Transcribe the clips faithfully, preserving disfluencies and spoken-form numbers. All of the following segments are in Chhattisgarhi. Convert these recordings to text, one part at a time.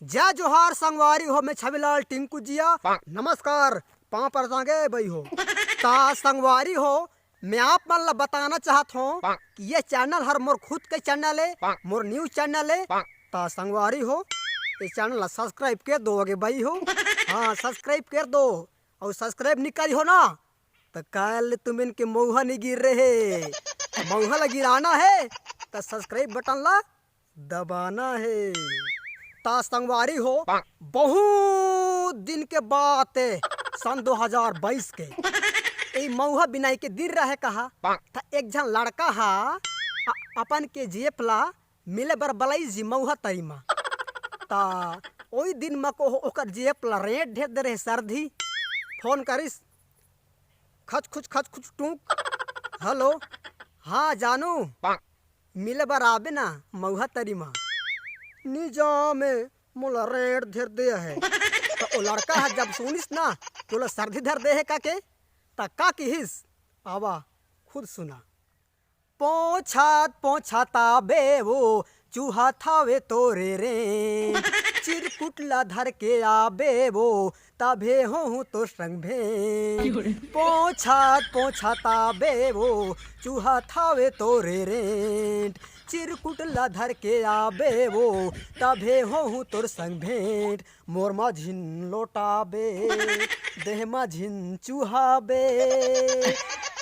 जय जोहार संगवारी हो, मैं छविलाल टिंकू जिया। नमस्कार, पाँव परत आगे बई हो। ता संगवारी हो, मैं आप मन ला बताना चाहत हों कि ये चैनल हर मोर खुद के चैनल हे, मोर न्यूज चैनल हे। ता संगवारी हो, ये चैनल ला सब्सक्राइब कर दो आगे बई हो। हाँ, सब्सक्राइब कर दो। अउ सब्सक्राइब नी करी हो ना, त काल तुमन के मउहा नी गिर रहे। मउहा ला गिराना हे, त सब्सक्राइब बटन ला दबाना हे। ता संगवारी हो, बहुत दिन के बात हे, सन दो हजार बाईस के। ए मउहा बिनाई के दिन रहे कहा, त एक झन लड़का हा अ-, अपन के जेप ला मिले बर बलाइस जी मउहा तरी मा। ता ओई दिन मा कहो ओकर जेप ला रेंट ढेर दे रहे सरधी। फोन करिस, खच खुच खच खुच टूक। हेलो, हाँ जानू, मिले बर आबे ना मउहा तरी मा। नी जामें, मोला रेंट धर दे हे। त ओ लड़का ह जब सुनिस ना, तोला सरधी धर दे हे का के, त का किहिस? आवा, खुद सुना। पोंछत पोंछत आबे वो, चुहत हवे तोरे रेंट। चिरकुट ला धर के आबे वो, तभे होहूँ तोर संग भेंट। पोंछत पोंछत आबे वो, चुहत हवे तोरे रेंट। चिरकुट ला धर के आबे वो, तभे होहूँ तोर संग भेंट। मोर मा झिन लोटाबे, देह मा झिन चुहाबे।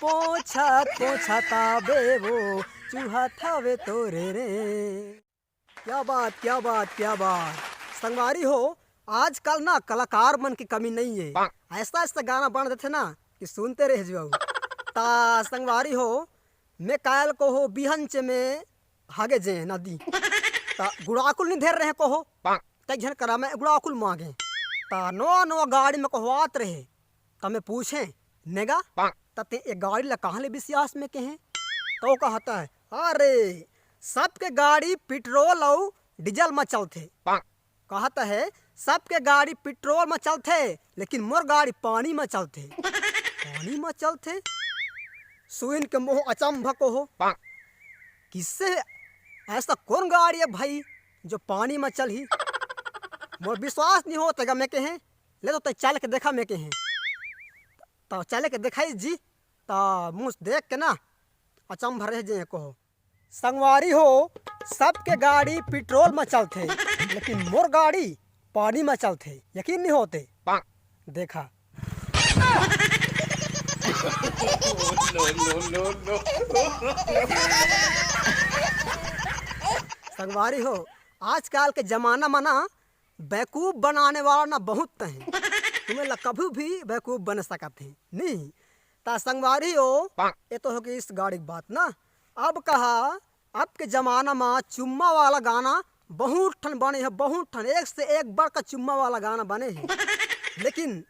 पोंछत पोंछत आबे वो, चुहत हवे तोरे रेंट। क्या बात, क्या बात, क्या बात। संगवारी हो, आजकल ना कलाकार मन के कमी नहीं हे। ऐसा ऐसा गाना बन देथे ना कि सुनते रह जाओ। ता संगवारी हो, मैं कायल कहो बिहन चे में हागे जे नदी। ता गुड़ाकुल नी धर रहे कहो। कई झन करा मैं गुड़ाकुल मांगे। ता नवा नवा गाड़ी में कहो आत रहे। त मैं पूछे, "नेगा, त ते ए गाड़ी ला कहाँ ले बिसियास?" में कहे। त ओ कहत हे, "अरे, सबके गाड़ी पेट्रोल अउ डीजल म चलथे।" कहत हे, "सबके गाड़ी पेट्रोल म चलथे, लेकिन मोर गाड़ी पानी म चलथे।" पानी म चलथे? सुन के मोह अचंभा कहो, "किससे, ऐसा कौन गाड़ी हे भाई जो पानी म चलही? मोर बिसवास नी होत हे गा," में कहे। "ले तो तैं चल के देखा," में कहे। त चल के देखाइस जी, त मुस देख के ना अचंभा रह जे कहो। संगवारी हो, सबके गाड़ी पेट्रोल म चलथे, लेकिन मोर गाड़ी पानी म चलथे। यकीन नी होत हे? देखा। संगवारी हो, आजकल के जमाना म ना बेवकूफ बनाने वाला ना बहुत हे। तुमन ला कभी भी बेवकूफ बन सकत हे, नहीं? त संगवारी हो, ये तो होगे इस गाड़ी के बात ना। अब कहा, अब के जमाना म चुम्मा वाला गाना बहुत ठन बने हे, बहुत ठन, एक से एक बढ़ के चुम्मा वाला गाना बने हे। लेकिन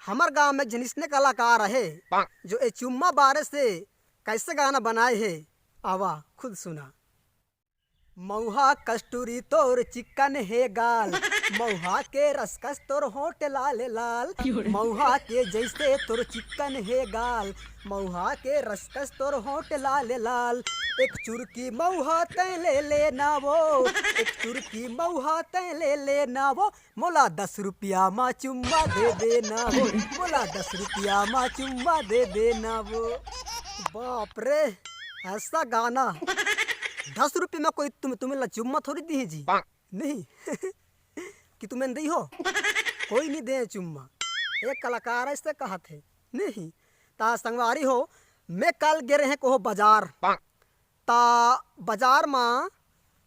हमर गांव में एक झन इसने कलाकार हे, जो ए चुम्मा बारे से कैसे गाना बनाए हे, आवा खुद सुना। मउहा कस टूरी तोर चिक्कन हे गाल, मउहा के रस कस तोर होंठ लाल लाल। मउहा के जइसे तोर चिक्कन हे गाल, मउहा के रस कस तोर होंठ लाल लाल। एक चुरकी मउहा तैं ले ले ना वो, एक चुरकी मउहा तैं ले ले ना वो। मोला दस रुपया म चुम्मा दे दे ना वो, मोला दस रुपया म चुम्मा दे दे ना वो। बाप रे, ऐसा गाना। दस रुपये में कोई तुम, तुमन ला चुम्मा थोड़ी दिही जी। नहीं। कि तुमन दिही हो? कोई नी दे चुम्मा। एक कलाकार ऐसे कहत हे। नहीं। त संगवारी हो, मैं कल गे रहें कहो बजार। त बजार म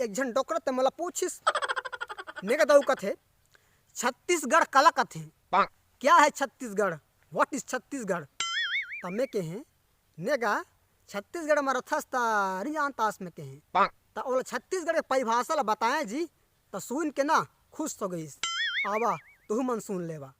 एक झन डोकरा ते मोला पूछिस, "नेगा दाऊ," कथे, "छत्तीसगढ़ काला कथे? क्या है छत्तीसगढ़? What is Chhattisgarh?" त में कहे, "नेगा, छत्तीसगढ़ म रथस त नी जानतास," में कहे। त ओला छत्तीसगढ़ के परिभाषा ला बताए जी, त सुन के ना खुश हो गइस। आवा, तुहू मन सुन लेवा।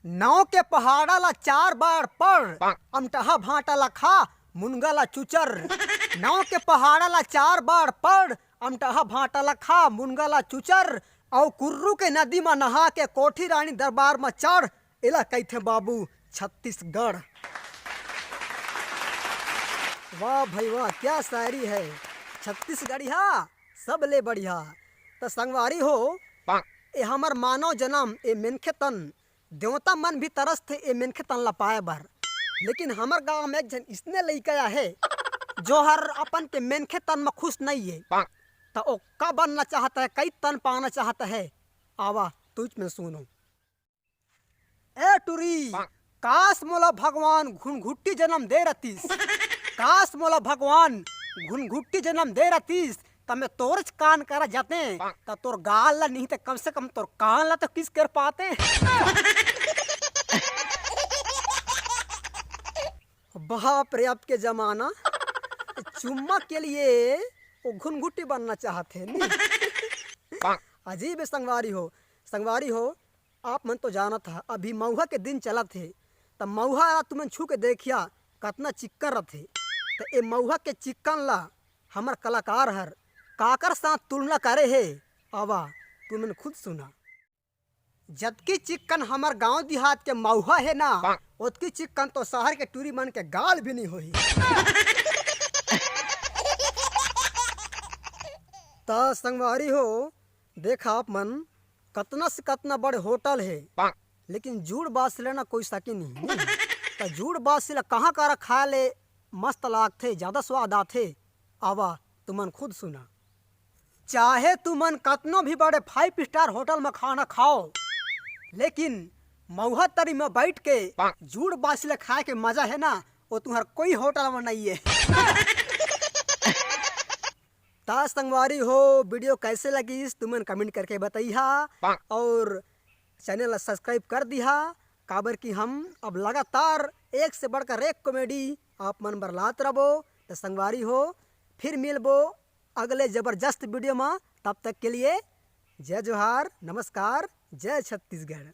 नाव के पहाड़ा ला चार बार पढ़, अमटहा भांटा ला खा, मुनगा ला चुचर। नाव के पहाड़ा ला चार बार पढ़, अमटहा भांटा ला खा, मुनगा ला चुचर। अउ कुर्रू के नदी म नहा के कोठी रानी दरबार म चढ़, एला कहिथे बाबू छत्तीसगढ़। वाह भाई वाह, क्या शायरी है। छत्तीसगढ़िया सबले बढ़िया। त संगवारी हो, ए हमर मानव जनम, ए मेनखे तन, देवता मन भी तरसथे ए मेनखे तन ला पाए बर। लेकिन हमर गांव में एक झन इसने लइका आहे, जो हर अपन के मेनखे तन में खुश नहीं है। त ओ का बनना चाहता है, कई तन पाना चाहता है, आवा तुझ में सुनो। ए टुरी, काश मोला भगवान घुनघुट्टी जन्म दे रतिस, काश मोला भगवान घुनघुट्टी जन्म दे रतिस, त मैं तोरच कान करा जाते, त तोर गाल ला नहीं, त कम से कम तोर कान ला तो किस कर पाते। बाप रे, अब के जमाना, चुम्मा के लिए वो घुनघुट्टी बनना चाहत हे, नहीं? अजीब है संगवारी हो, संगवारी हो, आप मन तो जानत हा, अभी मऊहा के दिन चलत हे, त मऊहा ला तुमन छू के देखिया, कतना चिक्कन रथे। त ए मऊहा के चिक्कन ला हमर कलाकार हर काकर साथ तुलना करे हे, आवा, तुमन खुद सुना। जतकी चिक्कन हमर गांव देहात के मऊहा हे ना, ओतकी चिक्कन तो शहर के टूरी मन के गाल भी नहीं होही। त संगवारी हो, देखा आप मन, कतना से कतना बड़े होटल हे, लेकिन जूड़ बास ले ना कोई सकी नहीं। त जूड़ बास ले कहाँ करा खाए ले मस्त लागथे, ज्यादा स्वाद आथे, आवा तुमन खुद सुना। चाहे तुमन कतनो भी बड़े फाइव स्टार होटल में खाना खाओ, लेकिन मऊहा तरी में बैठ के जूड़ बास ले खाए के मजा है ना, वो तुम्हार कोई होटल में नहीं है। त संगवारी हो, वीडियो कैसे लगिस तुमन कमेंट करके बताइहा और चैनल ला सब्सक्राइब कर दिहा, काबर कि हम अब लगातार एक से बढ़कर एक कॉमेडी आप मन बर लात रबो। त संगवारी हो, फिर मिलबो अगले जबरदस्त वीडियो में। तब तक के लिए जय जोहार, नमस्कार, जय छत्तीसगढ़।